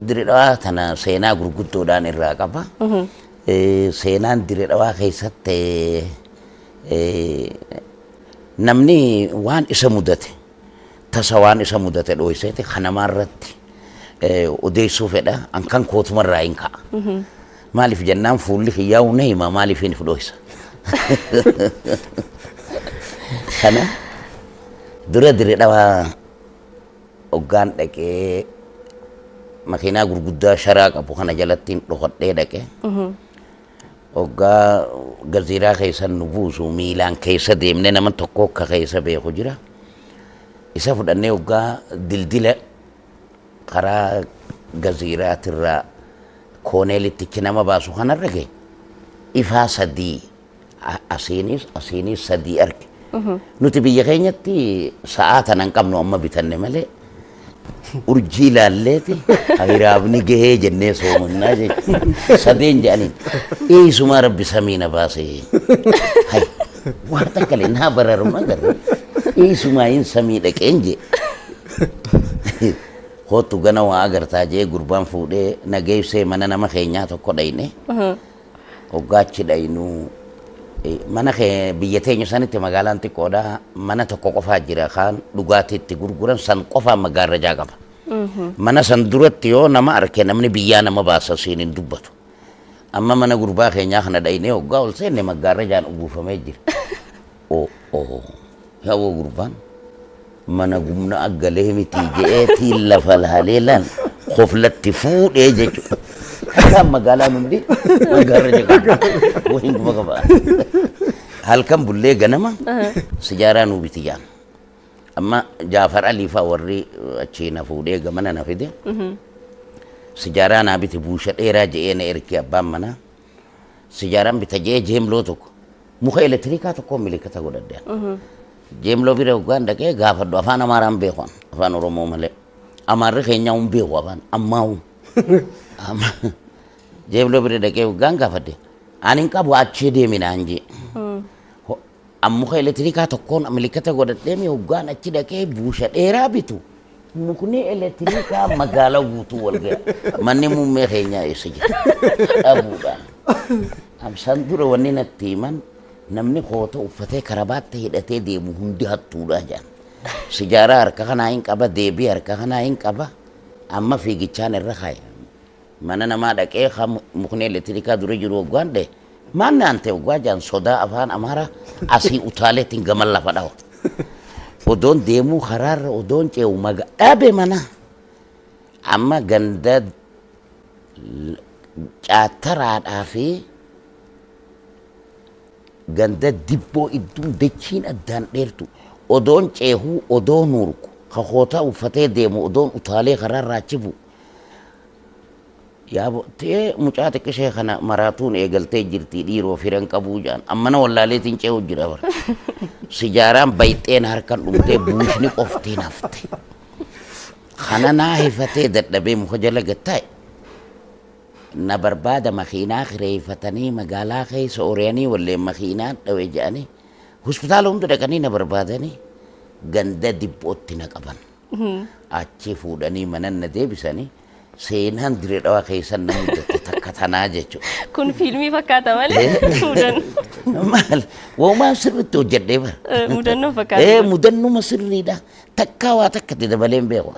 Dirree Dhawaa tana seenaa gurguddoodhaan irraa qaba. Seenaan Dirree Dhawaa keessatti namni waan isa mudate tasa waan isa mudate dhooyseeti kanamaa irratti odeessuu fedha. An kan kootumarraa hin ka'a. Maaliif jennaan fuulli kiyyaa'u na hima, maaliif hin dhooysa. Kana dura Dirree Dhawaa hoggaan dhaqee makiinaa gurguddaa sharaa qabu kana jalatti dhokadhee dhaqe. Hoggaa gaziiraa keessa nu buusu miilaan keessa deemnee nama tokko akka keessa beeku jira. Isa fudhannee hoggaa dildila karaa gaziiraatirraa kooneelittichi nama baasu kanarra ga'e, ifaa sadii asiinis asiinis sadii arge. Nuti biyya keenyatti sa'aa tana hin qabnu, amma bitanne malee, urjii ilaalleeti hiraabni gahee jennee soomannaa jechuudha. Sadeen jedhaniin eessumaa rabbi samii na baasee, hay waan takka illee naa bararu agarre, eessumaa hin samii dhaqeen jee. Kootu gana waa agartaa jee gurbaan fuudhee na geessee mana nama keenyaa tokko dhayne. Hoggaachi dhaynu mana kee biyya teenya sanitti magaalaan xiqqoodha, mana tokko qofaa jira kaan dhugaatii itti gurguran, san qofaa magaarrajaa qaba. Mana san duratti yoo nama arke namni biyyaa nama baasa, siin hin dubbatu. Amma mana gurbaa keenyaa kana dhaynee hoggaa ol seenne maggaarrajaan uwwifamee jira. Oo oo, yaa'oo gurbaan mana gumna aggalee miti je'eetiin lafa laalee laal koflatti fuudhee jechuudha. Akkaan magaalaan hundi maggaarraja qaba. Wahiin quba qaba. Halkan bullee ganama sijaaraa nuu biti jaan. Amma Jaafar Alii fa'aa warri achii na fuudhee gamana na fide. Sijaaraa naa biti buusha dheeraa je'ee na erge abbaan manaa. Sijaaraan bita je'ee jeemloo tokko muka elektirikaa tokko milikata godhadhe. Jeemloo bira hoggaan dhaqee gaafadhu afaan Amaaraan beeku, afaan Oromoo malee. Amaarri keenyaa hin beeku afaan ammaa'u. Jeemloo bira dhaqee hoggaan gaafadhe. Ani hin qabu, achii deemi naan jee. An muka elektirikaa tokkoon milikata godhadhee mi hoggaan achi dhaqee buusha dheeraa bitu mukni elektirikaa magaalaa guutuu wal ga'a. Manni muummee keenyaa eessa jira? Dhabuudhaan. Amsaan dura wanni natti himan namni koota uffatee karabaatti hidhatee deemu hundi hattuudha jedhan. Sijaaraa harka kanaa hin qaba, deebii harka kanaa hin qaba. Amma fiigichaan irra kaa'e. Mana namaa dhaqee kan mukni elektirikaa dura jiru hoggaan dha'e, maal naan ta'e hoggaa jaan, sodaa afaan Amaaraa asii utaaleetiin gaman lafa dhawa. Odoon deemuu karaarra odoon ce'u maga dhabe mana. Amma ganda caattaraadhaa fi ganda dibboo idduun dachiin addaan dheertu odoon ceehuu odoo nuurku kakootaa uffatee deemu odoon utaalee karaarraa achi bu'u. Yaa ta'ee mucaa xiqqishee kana maraatuun eegaltee jirti, dhiiroo firan qabuu jaan ammana wallaaleetiin ce'uu jira bara. Sijaaraan bayxeen harkan dhumtee buushni qoftiin hafte. Kana naa hifatee dadhabee muka jala gattaa'e. Na barbaada makiinaa kireeffatanii magaalaa keessa ori'anii walleen makiinaa dhawe jedhanii hospitaala hunda dhaqanii na barbaadanii ganda dibbootti na qaban. Achi fuudhanii mana na deebisanii, seenaan Dirree Dhawaa keessan na mudate takka tanaa jechuudha. Kun fiilmii fakkaata malee mudan Maal waumaan sirriitti hojjedhee bara. Mudannoo fakkaata. Ee, mudannuma sirriidha. Takkaa waa takka itti dabalee hin beeku.